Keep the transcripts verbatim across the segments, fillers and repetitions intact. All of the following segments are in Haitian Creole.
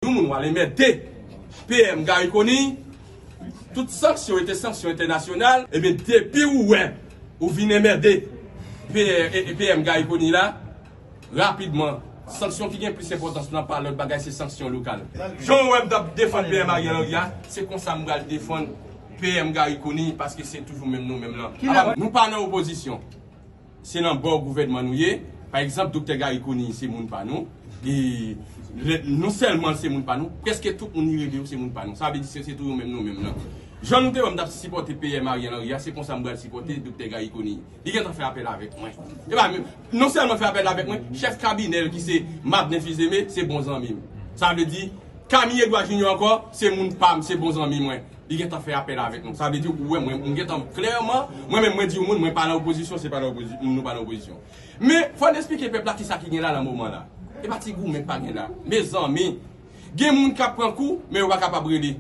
Yon moun w al enmède P M Garry Conille, tout sanksyon yo te sanksyon entènasyonal, ebyen depi ou wè ou vin enmède P M Garry Conille la, rapidman, sanksyon ki gen plis enpòtans nan pa lòt bagay, se sanksyon lokal. Jan w wè m t ap defann P M Ariel Henry a, se konsa m pral defann P M Garry Conille, paske se toujou menm nou menm lan. Apa, nou pa nan opozisyon. Se nan bò gouvènman nou ye. Pa egzanp, Doktè Garry Conille se moun pa nou. E lè, non sèlman se moun pa nou, prèske tout moun li rele yo se moun pa nou. Sa vle di se, se toujou menm nou menm lan. Jan nou te wè m t ap sipòte P M Ariel Henry a, se konsa m pral sipòte Doktè Garry Conille. Li gentan fè apèl avèk mwen. E pa menm, non sèlman fè apèl avèk mwen, chèf kabinè l ki se Mabnen Fils-Aimé, se bon zanmi m. Sa vle di, Camille Edouard Junior ankò, se moun pa m, se bon zanmi mwen. Li gentan fè apèl avèk nou. Sa vle di, ou wè mwen, m gentan klèman, mwen menm mwen di yon moun, mwen pa nan opozisyon, se pa nan opozisyon, nou pa nan opozisyon. Men, fò n esplike pèp la kisa ki gen la nan moman la. E pa ti goumen k pa gen la. Mezanmi, gen moun k ap pran kou, men yo pa kapab rele.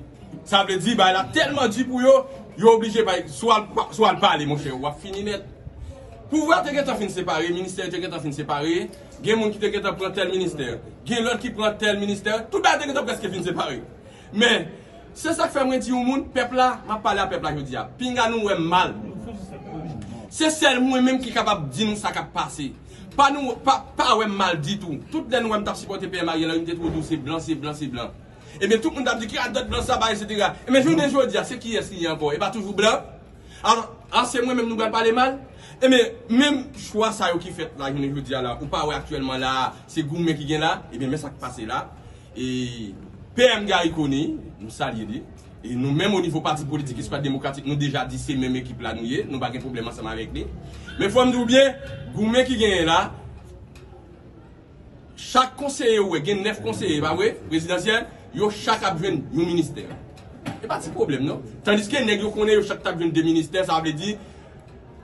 Sa vle di, bagay la tèlman di pou yo, yo oblije bay, swa l pa, swa l pale, monchè, w ap fini nèt. Pouvwa te gentan fin separe, ministè yo te gentan fin separe, gen moun ki te gentan pran tèl ministè, gen lòt ki pran tèl ministè, tout bagay te gentan prèske fin separe. Men, se sa k fè mwen di yon moun, pèp la, m ap pale a pèp la jodi a, pinga nou wè m mal. Se sèl mwen menm ki kapab di nou sa k ap pase. Pa nou, pa, pa wè m mal ditou. Tout lè nou wè m t ap sipòte P M Ariel Henry, m te toujou di w se blan, se blan, se blan. Ebyen, tout moun t ap di ki radòt blan sa ba, etsetera. Ebyen, jounen jodi a, se kiyès li ye ankò? E pa toujou blan? Alò, a se mwen menm nou pral pale mal? Ebyen, menm chwa sa yo ki fèt la, jounen jodi a la, ou pa wè aktyèlman la, se goumen ki gen la? Ebyen, men sa k pase la. E P M Garry Conille, nou salye li. E nou menm o nivo pati politik Eskwad Demokratik, nou deja di se menm ekip la nou ye, nou pa gen pwoblèm ansanm avèk li. Men fò m di w byen, goumen ki genyen la, chak konseye ou wè, gen nèf konseye, pa vre, prezidansyèl, yo chak ap jwenn yon ministè. E pa ti pwoblèm non. Tandiske nèg yo konnen yo chak t ap jwenn de ministè, sa vle di,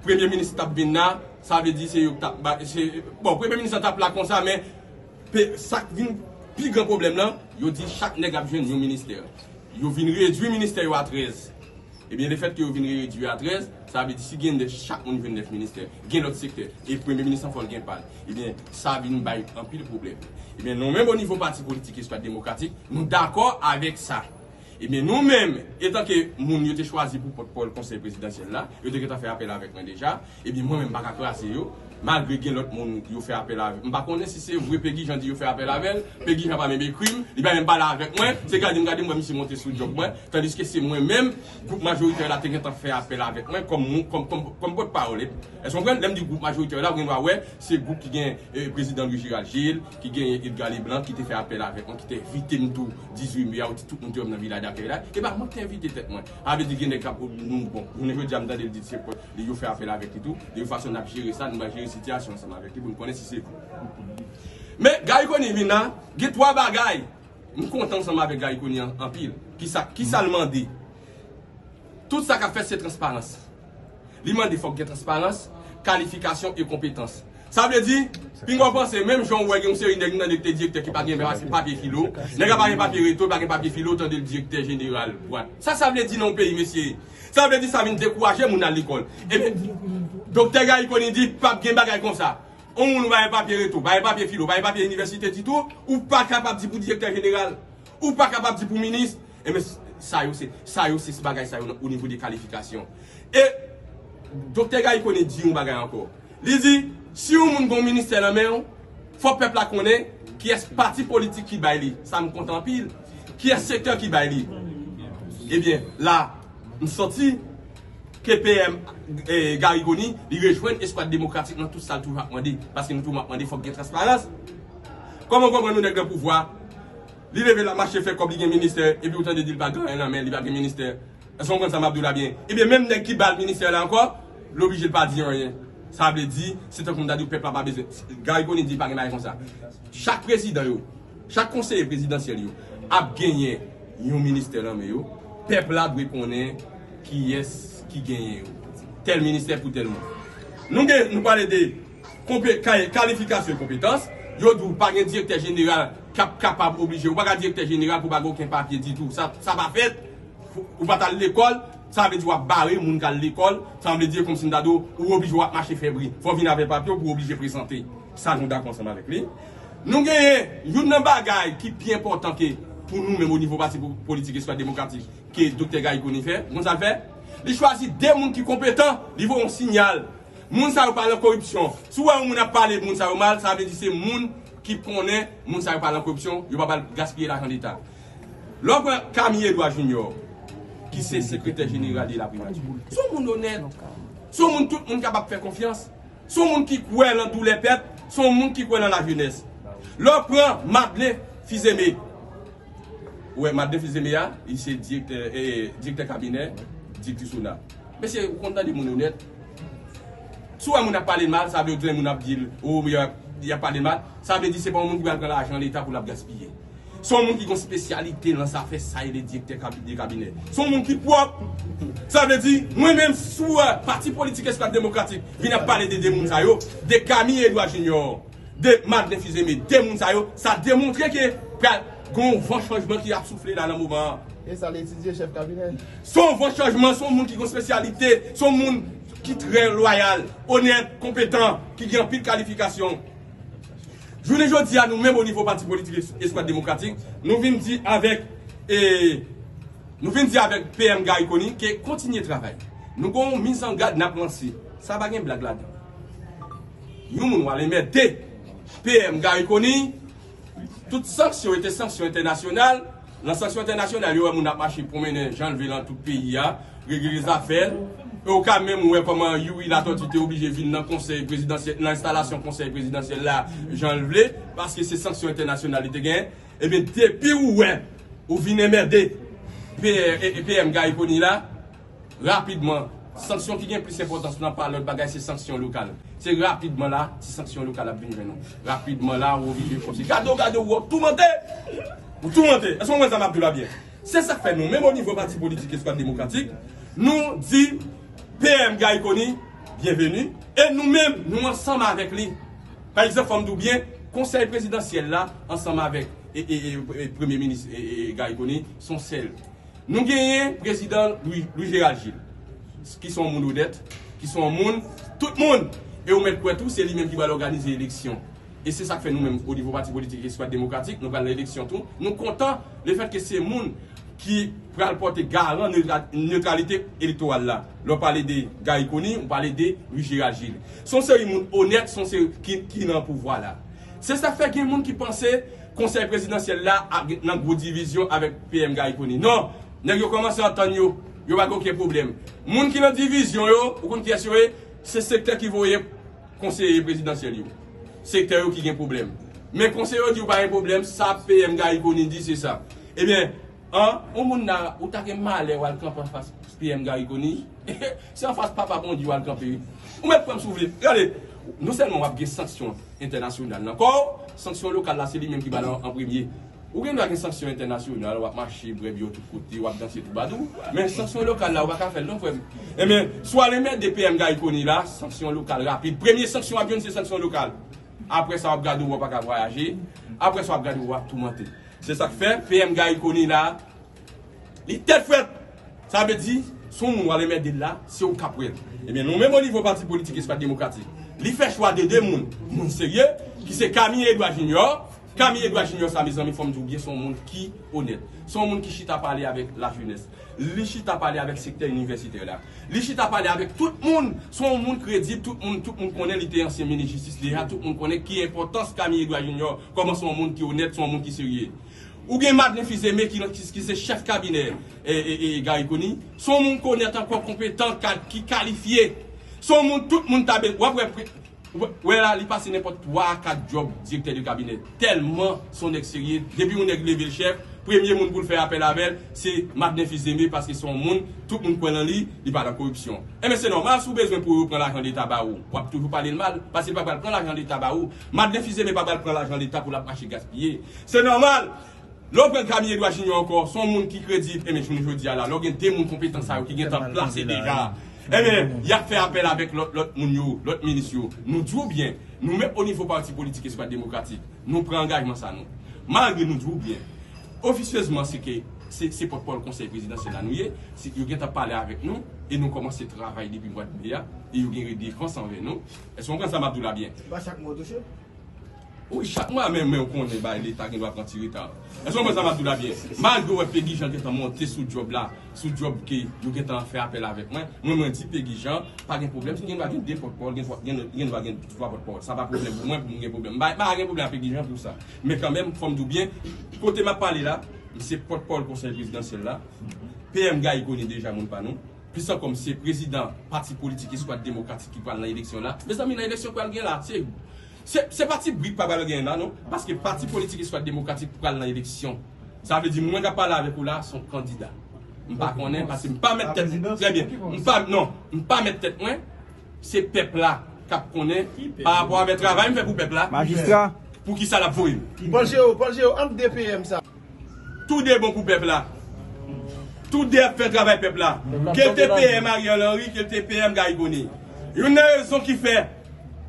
premye minis t ap vin la, sa vle di se yo k t ap ba, se, bon, premye minis la t ap la konsa, men pe, sa k vin pi gran pwoblèm lan, yo di chak nèg ap jwenn yon ministè. Yo vin redui ministè yo a trèz. Ebyen, lefètke yo vin redui a trèz, sa vle di si gen nèf, chak moun jwenn nèf ministè. Gen lòt sektè. E premye minis lan fò l gen pa l. Ebyen, sa vin bay anpil pwoblèm. Ebyen, nou menm o nivo pati politik Eskwad Demokratik, nou dakò avèk sa. Ebyen, nou menm, etanke moun yo te chwazi pou pòtpawòl konsèy prezidansyèl la, yo te gentan fè apèl avèk mwen deja. Ebyen, mwen menm, m pa ka kraze yo. Malgre gen lòt moun yo fè apèl avè m. M pa konnen si se vre Pegi Jean di yo fè apèl avè l. Pegi Jean pa menm ekri m. Li pa menm pale avèk mwen. Se gade m gade m wè misye monte sou djòb mwen. Tandiske se mwen menm, gwoup majoritè la te gentan fè apèl avèk mwen kòm moun, kòm, kòm, kòm pòtpawòl. Èske w konprann? Lè m di gwoup majoritè la, ou gen dwa wè, se gwoup ki gen, eh, prezidan Louis Gérald Gilles, ki gen Edgar Leblanc, ki te fè apèl avèk mwen, ki te envite m tou dizuit me a, ou di tout moun te wè m nan Vilaj Dakèy la. E pa mwen ki te envite tèt mwen. Sa vle di gen nèg k ap, nou, bon, jounen jodi a m tande l di se pòt li yo fè apèl avèk li tou. De tout fason, n ap jere sa, nou va jere sitiyasyon ansanm avèk li pou n konnen si se vre. Men, Garry Conille vin la, gen twa bagay. M kontan ansanm avèk Garry Conille an, anpil. Kisa, kisa l mande? Tout sa k ap fèt se transparans. Li mande fòk gen transparans, kalifikasyon e konpetans. Sa vle di, pinga w panse, menm jan w wè gen yon seri nèg nan ki te direktè ki pa gen pa-, papye filo, nèg la pa gen papye reto, pa gen papye filo, tande l direktè jeneral bwat. Sa sa vle di nan yon peyi, mesye? Sa vle di sa vin dekouraje moun al lekòl. Ebyen, Doktè Garry Conille di p ap gen bagay konsa. On moun ou pa gen papye reto, pa gen papye filo, pa gen papye inivèsite ditou, ou pa kapab di pou direktè jeneral. Ou pa kapab di pou minis. Ebyen, sa yo se, sa yo se bagay sa yo nan, o nivo de kalifikasyon. E Doktè Garry Conille di yon bagay ankò. Li di, si yon moun gen yon ministè nan men w, fò pèp la konnen kiyès pati politik ki bay li. Sa m kontan anpil. Kiyès sektè ki bay li. Ebyen, la, m santi ke P M, eh, Garry Conille, li rejwenn Eskwad Demokratik nan tout sa l toujou ap mande. Paske nou toujou ap mande fòk gen transparans. Kòman w konprann yon nèg nan pouvwa, li leve l ap mache fè kòb, li gen ministè, epi ou tande di l pa gen anyen nan men, li pa gen ministè. Èske w konprann sa m ap di w la byen? Ebyen, menm nèg ki ba l ministè la ankò, l oblije l pa di anyen. Sa vle di, se tankou m ta di w pèp la pa bezwen. Garry Conille di pa gen bagay konsa. Chak prezidan yo, chak konseye prezidansyèl yo ap genyen yon ministè nan men yo. Pèp la dwe konnen kiyès ki genyen yo. Tèl ministè pou tèl moun. Nou gen, nou pale de konpe-, kay-, kalifikasyon e konpetans. Yo di w pa gen direktè jeneral k ap kapab oblije. Ou pa ka direktè jeneral pou w pa gen okenn papye ditou. Sa, sa pa fèt. Ou pa t al lekòl, sa vle di w ap bare moun k al lekòl. Sa vle di kòmsi m ta di w, ou oblije w ap mache fè bri. Fò w vin avèk papye w pou w oblije prezante. Sa nou dakò ansanm avèk li. Nou genyen youn nan bagay ki pi enpòtan ke Pou nou menm o nivo pati po- politik Eskwad Demokratik ke Doktè Garry Conille fè, ou konn sa l fè? Li chwazi de moun ki konpetan, li voye yon siyal. Moun sa yo pa nan koripsyon. Si w wè yon moun ap pale moun sa yo mal, sa vle di se moun ki konnen moun sa yo pa nan koripsyon, yo pa pral gaspiye lajan Leta. Lè w pran Camille Edouard Junior, ki se sekretè jeneral de la primati, se yon moun onèt, se yon moun tout moun kapab fè konfyans, se yon moun ki kwè nan doulè pèp, se yon moun ki kwè nan lajenès. Lè w pran Madeleine Fils-Aimé, ou wè Madeleine Fils-Aimé a, li se direktè, eh, direktè kabinè, direktris ona. Mesye, ou konn tande moun onèt. Si w wè moun ap pale l mal, sa vle di moun ap di l, o, y ap, y ap pale l mal, sa vle di se pa yon moun ki pral pran lajan Leta pou l ap gaspiye. Se yon moun ki gen espesyalite nan zafè sa e le direktè kabi- de kabinè. Se yon moun ki pwòp. Sa vle di, mwen menm, si w wè pati politik Eskwad Demokratik vin ap pale de de moun sa yo, de Camille Edouard Junior, de Madeleine Fils-Aimé, de moun sa yo, sa demontre ke pral gen yon van chanjman ki ap soufle la nan moman an. E sa l etidye, chèf kabinè? Se yon van chanjman, se yon moun ki gen espesyalite, se yon moun ki trè lwayal, onèt, konpetan, ki gen anpil kalifikasyon. Jounen jodi a, nou menm o nivo pati politik Es- Eskwad Demokratik, nou vin di avèk, e, nou vin di avèk P M Garry Conille ke kontinye travay. Nou gen yon mizangad n ap lanse. Sa pa gen blag ladan. Yon moun w al enmède P M Garry Conille, tout sanksyon yo te sanksyon entènasyonal. Nan sanksyon entènasyonal, yo wè moun ap mache pwomennen jan l vle nan tout peyi a, regle zafè l. E o ka menm ou wè kòman Youri Latortue te oblije vin nan konsèy prezidansyèl, nan enstalasyon konsèy prezidansyèl la, jan l vle, paske se sanksyon entènasyonal li te genyen. Ebyen, depi ou wè, ou vin enmède P M, e, e, P M Garry Conille la, rapidman, sanksyon ki gen plis enpòtans nan pa lòt bagay, se sanksyon lokal. Se rapidman la, ti sanksyon lokal ap vin jwenn ou. Rapidman la, ou oblije kòmsi. Gade w, gade w, w ap toumante! Ou toumante! Èske w konprann sa m ap di w la byen? Se sa k fè nou, menm o nivo pati politik Eskwad Demokratik, nou di P M Garry Conille, byenveni. E nou menm, nou ansanm avèk li. Pa egzanp, fò m di w byen, konsèy prezidansyèl la, ansanm avèk e, e, e, e, Premye Minis e, e, e, Garry Conille, se yon sèl. Nou genyen prezidan Louis, Louis Gérald Gilles, ki se yon moun onèt, ki se yon moun, tout moun, e ou mèt kwè tou, se li menm ki pral òganize eleksyon. E se sa k fè nou menm, o nivo pati politik Eskwad Demokratik, nou pral nan eleksyon tou. Nou kontan lefèt ke se moun ki pral pote garan neutra- netralite elektoral la. Lè w pale de Garry Conille, ou pale de Louis Gérald Gilles. Se yon seri moun onèt, se yon seri ki, ki nan pouvwa la. Se sa k fè gen moun ki panse konsèy prezidansyèl la ap gen- nan gwo divizyon avèk P M Garry Conille. Non, nèg yo kòmanse antann yo, yo pa gen okenn pwoblèm. Moun ki nan divizyon yo, ou konn kiyès yo ye? Se sektè ki voye konseye prezidansyèl yo. Sektè yo ki gen pwoblèm. Men konseye yo di yo pa gen pwoblèm, sa P M Garry Conille di se sa. Ebyen, an, yon moun la, ou ta gen malè w al kanpe anfas P M Garry Conille. Se anfas Papa Bondye w al kanpe, wi. Ou mèt pran m si w vle. Gade, non sèlman w ap gen sanksyon entènasyonal nan kò w, sanksyon lokal la, se li menm ki ba l an, an premye. Ou gen dwa gen sanksyon entènasyonal, w ap mache, bwè byè tout kote, w ap danse twoubadou. Men sanksyon lokal la, ou pa ka fè l non, frè m. Ebyen, si w al enmède P M Garry Conille la, sanksyon lokal rapid. Premye sanksyon w ap jwenn, se sanksyon lokal. Apre sa, w ap gade w pa ka vwayaje. Apre sa, w ap gade w ap toumante. Se sa k fè P M Garry Conille la, li tèt frèt. Sa vle di, si yon moun w al enmède l la, se ou k ap wè l. Ebyen, nou menm o nivo pati politik Eskwad Demokratik, li fè chwa de de moun, moun serye, ki se Camille Edouard Junior. Camille Edouard Junior sa, mezanmi, fò m di w byen, se yon moun ki onèt. Se yon moun ki chita pale avèk lajenès. Li chita pale avèk sektè inivèsitè la. Li chita pale avèk tout moun. Se yon moun kredib, tout moun, tout moun konnen li te ansyen minis jistis deja, tout moun konnen ki enpòtans Camille Edouard Junior kòman se yon moun ki onèt, se yon moun ki serye. Ou gen Madeleine Fils-Aimé ki, ki, ki se chèf kabinè e, e, e, Garry Conille. Se yon moun k onèt ankò, konpetan, ka- ki kalifye. Se yon moun tout moun ta be- w ap wè pre- w ap wè la, li pase nenpòt twa a kat djòb direktè de kabinè. Tèlman se yon nèg serye. Depi yon nèg leve l chèf, premye moun pou l fè apèl avè l, se Madeleine Fils-Aimé, paske se yon moun, tout moun kwè nan li, li pa nan koripsyon. Enben, se nòmal, si w bezwen pou yo pran lajan Leta ba ou, w ap toujou pale l mal, paske li pa pral pran lajan Leta ba ou. Madeleine Fils-Aimé pa pral pran lajan Leta pou l ap mache gaspiye. Se nòmal. Lè w pran Camille Edouard Junior ankò, se yon moun ki kredib, enben, jounen jodi a la, lè w gen de moun konpetan sa yo ki gentan plase deja, enben, y ap fè apèl avèk lòt, lòt moun yo, lòt minis yo. Nou di w byen, nou menm o nivo pati politik Eskwad Demokratik, nou pran angajman sa nou. Malgre nou di w byen, ofisyezman, se ke se, se pòtpawòl konsèy prezidansyèl la nou ye, se, yo gentan pale avèk nou, e nou kòmanse travay depi mwa de me a, e yo gen redevans anvè nou. Èske w konprann sa m ap di w la byen? Se pa chak mwa w touche? Wi, chak mwa, men, men ou konnen bay Leta gen dwa pran ti reta. Èske w konprann sa m ap di w la byen? Malgre w wè Pegi Jean gentan monte sou djòb la, sou djòb ke yo gentan fè apèl avèk mwen, mwen, mwen di Pegi Jean, pa gen pwoblèm, si gen dwa gen de pòtpawòl, gen dwa gen, gen dwa gen twa pòtpawòl. Sa pa pwoblèm pou mwen, pou m gen pwoblèm. M pa, m pa gen pwoblèm ak Pegi Jean pou sa. Men kanmenm, fò m di w byen, kote m ap pale la, m se pòtpawòl Konsèy Prezidansyèl la. P M Garry Conille deja moun pa nou. Plis ankò, m se prezidan pati politik Eskwad Demokratik ki pral nan eleksyon la. Mezanmi, nan eleksyon k pral gen la, se, se, se pa ti bri k pa pral gen la, non. Paske pati politik Eskwad Demokratik pral nan eleksyon. Sa vle di, moun k ap pale avèk ou la, se yon kandida. M pa konnen, paske m pa met tèt, trè byen. M pa, non, m pa met tèt mwen. Se pèp la k ap konnen, pa rapò avèk travay m fè pou pèp la. Majistra. Pou ki sa l ap voye m. Panjeo, Panjeo, ant de P M sa. Tou de bon pou pèp la. Tou de ap fè travay pèp la. Ke l te P M Ariel Henry, ke l te P M Garry Conille. Youn nan rezon ki fè,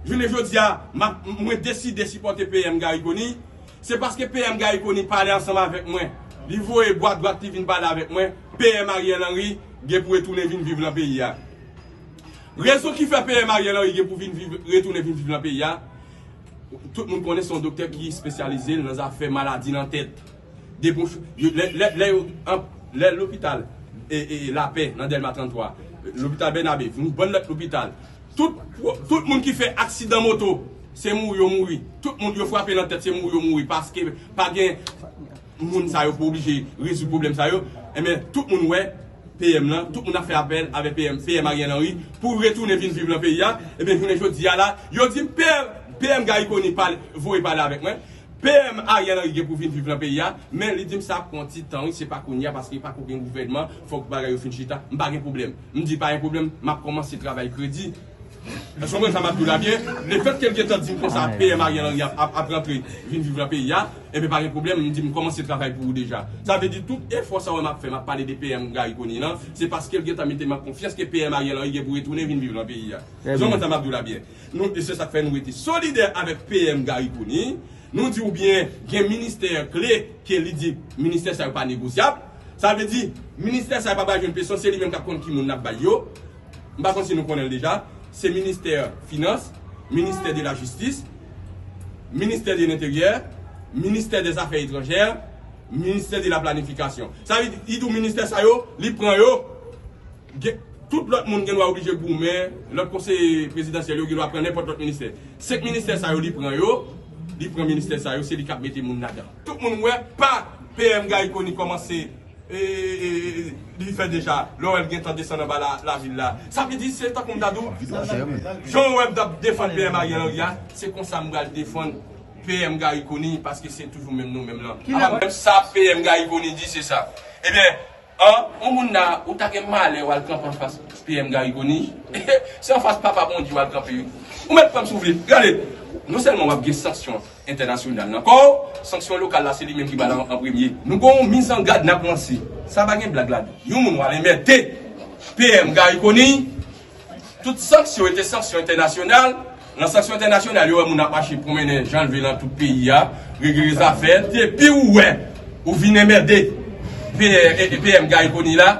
jounen jodi a, m ap, mwen deside sipòte P M Garry Conille, se paske P M Garry Conille pale ansanm avèk mwen. Li voye bwa dwat li vin pale avèk mwen. P M Ariel Henry gen pou retounen vin viv nan peyi a. Rezon ki fè P M Ariel Henry gen pou vin viv, retounen vin viv nan peyi a, tout moun konnen se yon doktè ki espesyalize l nan zafè maladi nan tèt. Depi w ch-, yo, lè, lè, lè yo, an, lè lopital, e, e, Lapè, nan Dèlma tranntwa, lopital Bènabe, yon bann lòt lopital, tout, tout moun ki fè aksidan moto, se mouri yo mouri. Tout moun yo frape nan tèt, se mouri yo mouri. Paske pa gen moun sa yo pou oblije rezoud pwoblèm sa yo. Enben, tout moun wè P M lan, tout moun ap fè apèl avèk P M, P M Ariel Henry pou retounen vin viv nan peyi a. Enben, jounen jodi a la, yo di m P M, P M Garry Conille pale, voye pale avèk mwen. P M Ariel Henry gen pou vin viv nan peyi a, men li di m sa ap pran ti tan, wi, se pa kounye a, paske pako gen gouvènman, fòk bagay yo fin chita. M pa gen pwoblèm. M di pa gen pwoblèm, m ap kòmanse travay kredi. Èske w konprann sa m ap di w la byen? Lefètke l gentan di m konsa, P M Ariel Henry ap, ap, ap rantre, vin viv nan peyi a, enben pa gen pwoblèm, m di m kòmanse travay pou ou deja. Sa vle di tout efò sa w wè m ap fè, m ap pale de P M Garry Conille lan, se paske l gentan mete m an konfyans ke P M Ariel Henry gen pou retounen vin viv nan peyi a. Èske w konprann sa m ap di w la byen? Nou, e se sa k fè nou rete solidè avèk P M Garry Conille. Nou di w byen, gen ministè kle ke li di, ministè sa yo pa negosyab. Sa vle di, ministè sa yo pa bay jwenn peson, se li menm k ap konn ki moun n ap bay yo. M pa konn si nou konnen l deja. Se ministè finans, ministè de la jistis, ministè de lenteryè, ministè dè zafè etranjè, ministè de la planifikasyon. Sa vle di, li di w ministè sa yo, li pran yo. Gen, tout lòt moun gen dwa oblije goumen, lòt konseye prezidansyèl yo gen dwa pran nenpòt lòt ministè. Senk ministè sa yo, li pran yo, li pran ministè sa yo, se li k ap mete moun ladan. Tout moun wè pa P M Garry Conille kòmanse, e, e, e, e, li fè deja, lè w wè l gentan desann anba la, lavil la. Sa vle di, se tankou m ta di w, jan w wè m t ap defann P M Ariel Henry a, se konsa m pral defann P M Garry Conille, paske se toujou menm nou menm lan. Apa menm sa P M Garry Conille di, se sa. Ebyen, An, yon moun la, ou ta gen malè w al kanpe anfas P M Garry Conille. Se anfas Papa Bondye w al kanpe, wi. Ou mèt pran m si w vle. Gade, non sèlman w ap gen sanksyon entènasyonal nan kò w, sanksyon lokal la, se li menm ki ba l an, an premye. Nou gen yon mizangad n ap lanse. Sa pa gen blag ladan. Yon moun w al enmède P M Garry Conille, Tout sanksyon ete sanksyon entènasyonal. Nan sanksyon entènasyonal, yo wè moun ap mache pwonmennen jan l vle nan tout peyi a, regle zafè. Depi ou wè ou vin enmède P M, e, e, P M Garry Conille la,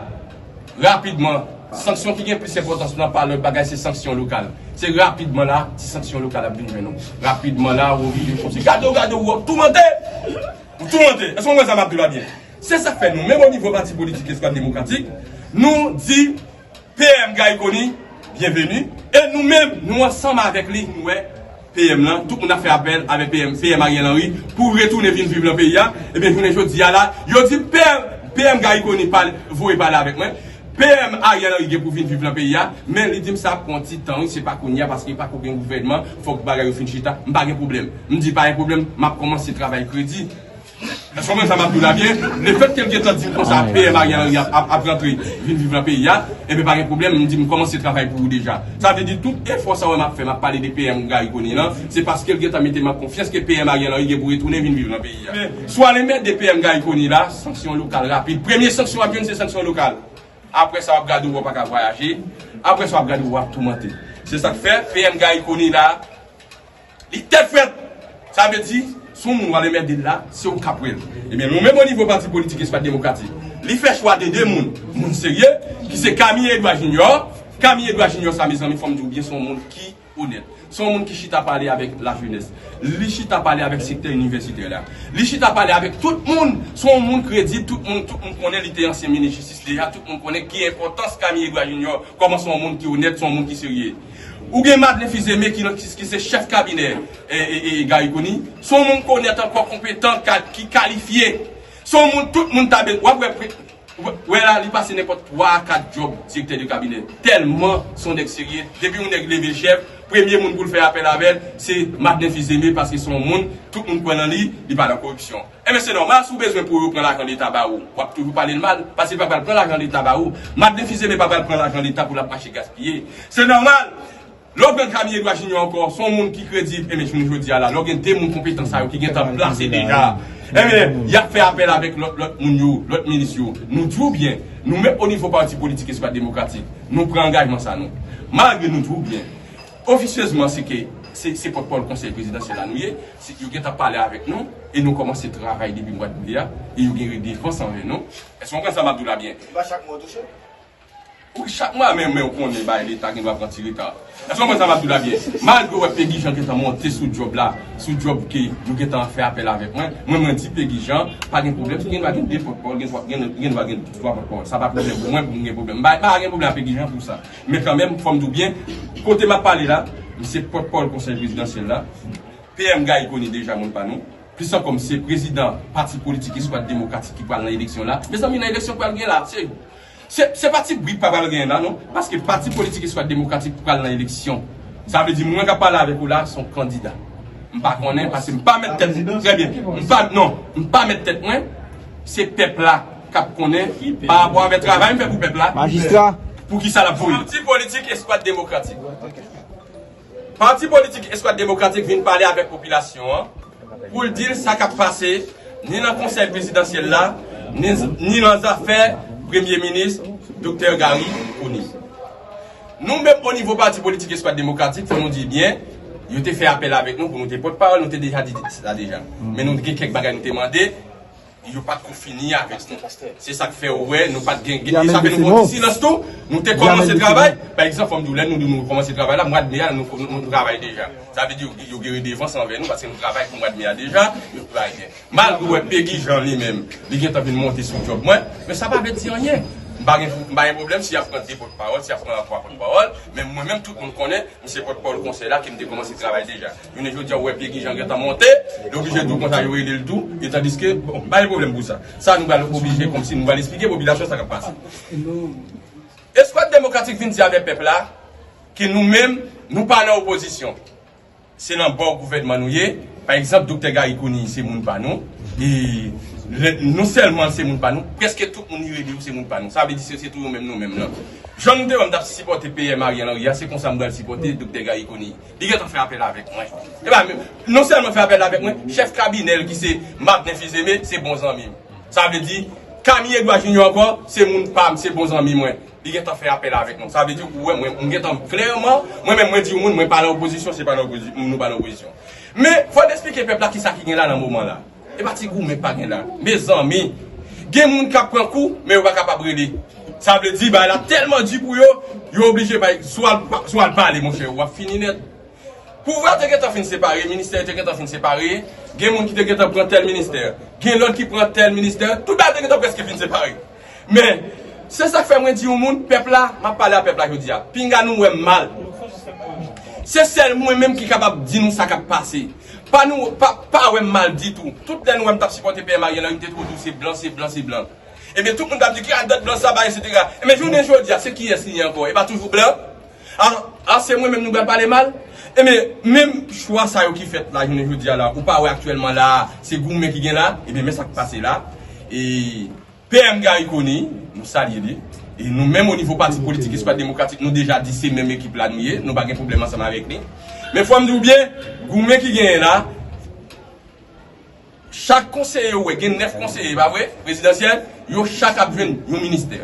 rapidman, sanksyon ki gen plis enpòtans nan pa lòt bagay, se sanksyon lokal. Se rapidman la, ti sanksyon lokal ap vin jwenn ou. Rapidman la, ou oblije fonse. Gade w, gade w, ou toumante! Ou toumante! Èske w konprann sa m ap di w la byen? Se sa k fè nou menm o nivo pati politik Eskwad Demokratik, nou di P M Garry Conille, byenveni. E nou menm, nou ansanm avèk li, nou wè P M lan, tout moun ap fè apèl avèk P M, P M Ariel Henry pou retounen vin viv nan peyi a. Ebyen, jounen jodi a la, yo di P M, P M Garry Conille pale, voye pale avèk mwen. P M Ariel Henry gen pou vin viv nan peyi a, men li di m sa ap pran ti tan, wi, se pa kounye a, paske pako gen gouvènman, fòk bagay yo fin chita. M pa gen pwoblèm. M di pa gen pwoblèm, m ap kòmanse travay kredi. Èske w konprann sa m ap di w la byen? Lefètke l gentan di m konsa, P M Ariel Henry ap, ap, ap rantre, vin viv nan peyi a, enben pa gen pwoblèm, m di m kòmanse travay pou ou deja. Sa vle di tout efò sa w wè m ap fè, m ap pale de P M Garry Conille lan, se paske l gentan mete m an konfyans ke P M Ariel Henry gen pou retounen vin viv nan peyi a. Men, si w al enmède P M Garry Conille la, sanksyon lokal rapid. Premye sanksyon w ap jwenn se sanksyon lokal. Apre sa, w ap gade w wè w pa ka vwayaje. Apre sa, w ap gade w wè w ap toumante. Se sa k fè P M Garry Conille la, Li tèt frèt. Sa vle di, si yon moun w al enmède l la, se ou k ap wè l. Ebyen, nou menm o nivo pati politik Espas Demokratik, li fè chwa de de moun, moun serye, ki se Camille Edouard Junior. Camille Edouard Junior sa, mezanmi, fò m di w byen, se yon moun ki onèt. Se yon moun ki chita pale avèk lajenès. Li chita pale avèk sektè inivèsitè la. Li chita pale avèk tout moun. Se yon moun kredib, tout moun, tout moun konnen li te ansyen minis jistis deja, tout moun konnen ki enpòtans Camille Edouard Junior kòman se yon moun ki onèt, se yon moun ki serye. Ou gen Madlin Fils-Aimé ki, ki, ki se chèf kabinè e, e, e, Garry Conille. Se yon moun k onèt ankò, konpetan, ka, ki kalifye. Se yon moun tout moun ta be-, w ap wè pre-, w-, wè la, li pase nenpòt twa a kat djòb direktè de kabinè. Tèlman se yon nèg serye. Depi yon nèg leve l chèf, premye moun pou l fè apèl avè l, se Madlin Fils-Aimé, paske se yon moun, tout moun kwè nan li, li pa nan koripsyon. Enben, se nòmal, si w bezwen pou yo pran lajan Leta ba ou, w ap toujou pale l mal, paske l pa pral pran lajan Leta ba ou. Madlin Fils-Aimé pa pral pran lajan Leta pou l ap mache gaspiye. Se nòmal, lè w pran Camille Edouard Junior ankò, se yon moun ki kredib, enben, jounen jodi a la, lè w gen de moun konpetan sa yo ki gentan plase deja, enben, y ap fè apèl avèk lòt, lòt moun yo, lòt minis yo. Nou di w byen, nou menm o nivo Pati Politik Espas Demokratik, nou pran angajman sa nou. Malgre nou di w byen, ofisyezman, se ke se, se pòtpawòl Konsèy Prezidansyèl la nou ye, se, yo gentan pale avèk nou, e nou kòmanse travay depi mwa de me a, e yo gen redevans anvè nou. Èske w konprann sa m ap di w la byen? Se pa chak mwa w touche? Wi, chak mwa, men, men w konnen bagay Leta gen dwa pran ti reta. Èske w konprann sa m ap di w la byen? Malgre w wè Pegi Jean gentan monte sou djòb la, sou djòb ke yo gentan fè apèl avèk mwen, mwen, mwen di Pegi Jean, pa gen pwoblèm, si gen dwa gen de pòtpawòl, gen dwa gen, gen dwa gen twa pòtpawòl. Sa pa pwoblèm pou mwen, pou m gen pwoblèm. M pa, pa gen pwoblèm ak Pegi Jean pou sa. Men kanmenm, fò m di w byen, kote m ap pale la, m se pòtpawòl Konsèy Prezidansyèl la. P M Garry Conille deja moun pa nou. Plis ankò, m se prezidan Pati Politik Espas Demokratik ki pral nan eleksyon la. Mezanmi, nan eleksyon k pral gen la, se, se, se pa ti bri k pa pral gen la, non. Paske Pati Politik Espas Demokratik pral nan eleksyon. Sa vle di, mwen k ap pale avèk ou la, se yon kandida. M pa konnen, paske m pa mèt tèt, trè byen. M pa, non, m pa mèt tèt mwen. Se pèp la k ap konnen, pa rapò avèk travay m fè pou pèp la. Majistra. Pou ki sa l ap voye. Pati Politik Espas Demokratik. Pati Politik Espas Demokratik vin pale avèk popilasyon an pou l di l sa k ap pase, ni nan Konsèy Prezidansyèl la, ni, ni nan zafè Premye Minis Doktè Garry Conille. Nou menm, o nivo Pati Politik Espas Demokratik, fò nou di byen, yo te fè apèl avèk nou pou nou te pòtpawòl, nou te deja di sa deja. Men nou gen kèk bagay nou te mande, yo pa t ko fini avèk nou. Se sa k fè ou wè, nou pa t gen, gen, sa fè nou pran ti silans tou, nou te kòmanse travay. Pa egzanp, fò m di w, lè nou di nou kòmanse travay la, mwa de me a, nou, nou, nou travay deja. Sa vle di, yo, yo gen redevans anvè nou, paske nou travay pou mwa de me a deja, nou travay byen. Malgre w wè Pegi Jean li menm, li gentan vin monte sou djòb mwen, men sa pa vle di anyen. M pa gen, m pa gen pwoblèm si y ap pran de pòtpawòl, si y ap pran twa pòtpawòl, men mwen menm, tout moun konnen, m se pòtpawòl konsèy la, ke m te kòmanse travay deja. Jounen jodi a, ou wè Pegi Jean gentan monte, li oblije di w konsa yo rele l tou, e tandiske, bon, pa gen pwoblèm pou sa. Sa nou pral oblije kòmsi nou pral esplike popilasyon sa k ap pase. Espas Demokratik vin di avèk pèp la ke nou menm, nou pa nan opozisyon. Se nan bò gouvènman nou ye. Pa egzanp, Doktè Garry Conille se moun pa nou. E lè, non sèlman se moun pa nou, prèske tout moun li rele yo se moun pa nou. Sa vle di se, se tou yo menm nou menm nan. Jan nou te wè m t ap sipòte P M Ariel Henry a, se konsa m pral sipòte Doktè Garry Conille. Li gentan fè apèl avèk mwen. E pa menm, non sèlman fè apèl avèk mwen, chèf kabinè l ki se Martin Fils-Aimé, se bon zanmi m. Sa vle di, Camille Edouard Junior ankò, se moun pa m, se bon zanmi mwen. Li gentan fè apèl avèk nou. Sa vle di, ou wè, mwen, m gentan klèman, mwen menm, mwen di yon moun, mwen pa nan opozisyon, se pa nan opozi-, nou pa nan opozisyon. Men, fò n esplike pèp la kisa ki gen la nan moman la. E pa ti goumen k pa gen la. Mezanmi, gen moun k ap pran kou, men yo pa kapab rele. Sa vle di, bagay la tèlman di pou yo, yo oblije bay, swa al pa-, swa al pale, monchè, w ap fini nèt. Pouvwa te gentan fin separe, ministè yo te gentan fin separe, gen moun ki te gentan pran tèl ministè, gen lòt ki pran tèl ministè, tout bagay te gentan prèske fin separe. Men, se sa k fè mwen di yon moun, pèp la, m ap pale a pèp la jodi a, pinga nou wè m mal. Se sèl mwen menm ki kapab di nou sa k ap pase. Pa nou, pa, pa wè m mal ditou. Tout lè nou wè m t ap sipòte P M Ariel Henry, m te toujou di w se blan, se blan, se blan. Ebyen, tout moun t ap di, "Ki radòt blan sa ba, etsetera." Ebyen, jounen jodi a, se kiyès li ye ankò? E pa toujou blan? A, a, se mwen menm nou pral pale mal? Ebyen, menm chwa sa yo ki fèt la, jounen jodi a la, ou pa wè aktyèlman la, se goumen ki gen la? Ebyen, men sa k pase la. E P M Garry Conille, nou salye li. E nou menm, o nivo Pati Politik Espas Demokratik, nou deja di se menm ekip la nou ye, nou pa gen pwoblèm ansanm avèk li. Men fò m di w byen, goumen ki genyen la, chak konseye ou wè, gen nèf konseye, pa vre, prezidansyèl, yo chak ap jwenn yon ministè.